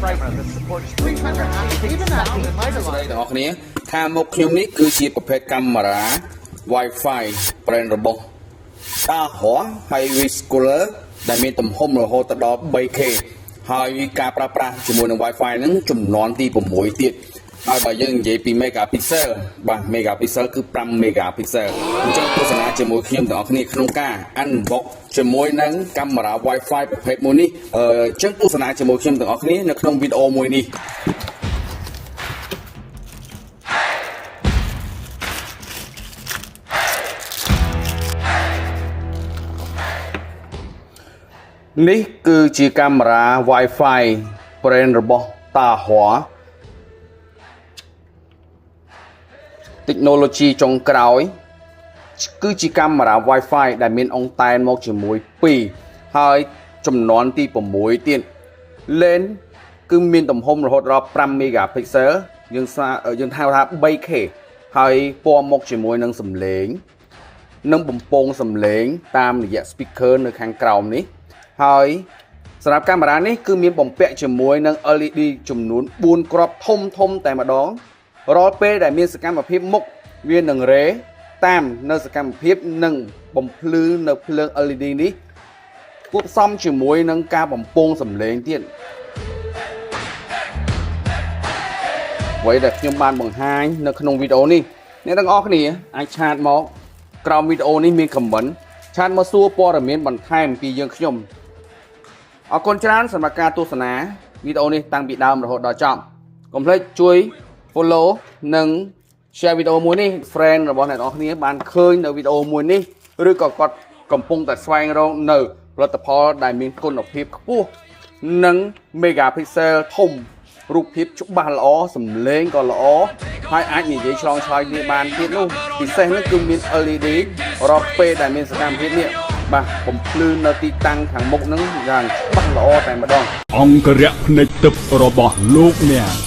camera that supports 360 even that in សួស្តីទាំងអស់គ្នាខាងមុខខ្ញុំនេះគឺជាប្រភេទកាមេរ៉ា Wi-Fi brand របស់ Dahua ហើយ Viscular ដែលមានទំហំរហូតដល់ 3K ហើយការប្រើប្រាស់ជាមួយនឹង Wi-Fi ហ្នឹងចំនួនទី6ទៀតហើយបើយើងនិយាយពី megapixel បាទ megapixel គឺ5 megapixel អញ្ចឹងទស្សនាជាមួយខ្ញុំទាំងអស់គ្នាក្នុងការ unbox ជាមួយនឹងកាមេរ៉ា Wi-Fi ប្រភេទមួយនេះអញ្ចឹងទស្សនាជាមួយខ្ញុំទាំងអស់គ្នានៅក្នុងវីដេអូមួយនេះ នេះគឺជាកាមេរ៉ា Wi-Fi brand របស់ Dahua Technology ចុងក្រោយ គឺជាកាមេរ៉ា Wi-Fi ដែលមានអង់តែនមកជាមួយ2ហើយចំនួនទី6ទៀត lens គឺមានទំហំរហូតដល់5 megapixel យើងស្នាយើងហៅថា 3K ហើយពណ៌មកជាមួយនឹងសំឡេង និងបំពងសំឡេងតាមរយៈ speaker នៅខាងក្រោមនេះហើយសម្រាប់កាមេរ៉ានេះគឺមានបំពាក់ជាមួយនឹង LED ចំនួន4គ្រាប់ធំធំតែម្ដងរាល់ពេលដែលមានសកម្មភាពមុខវានឹងរេតាមនៅសកម្មភាពនិងបំភ្លឺនៅភ្លើង LED នេះគួបផ្សំជាមួយនឹងការបំពងសំឡេងទៀតអ្វីដែលខ្ញុំបានបង្ហាញនៅក្នុងវីដេអូនេះអ្នកទាំងអស់គ្នាអាច chat មកក្រោមវីដេអូនេះមាន comment chat មកសួរព័ត៌មានបន្ថែមពីយើងខ្ញុំអរគុណច្រើនសម្រាប់ការទស្សនាវីដេអូនេះតាំងពីដើមរហូតដល់ចប់កុំភ្លេចជួយ follow និង share វីដេអូមួយនេះ friend របស់អ្នកទាំងអស់គ្នាបានឃើញនៅវីដេអូមួយនេះឬក៏គាត់កំពុងតែស្វែងរកនៅផលិតផលដែលមានគុណភាពខ្ពស់និង megapixel ធំរូបភាពច្បាស់ល្អសំឡេងក៏ល្អហើយអាចនិយាយឆ្លងឆ្លើយគ្នាបានទៀតនោះពិសេសនោះគឺមាន LED រាល់ពេលដែលមានសកម្មភាពនេះបាទបំភ្លឺនៅទីតាំងខាងមុខហ្នឹងយ៉ាងច្បាស់ល្អតែម្ដង អង្គរៈភ្នែកទឹករបស់លោកអ្នក។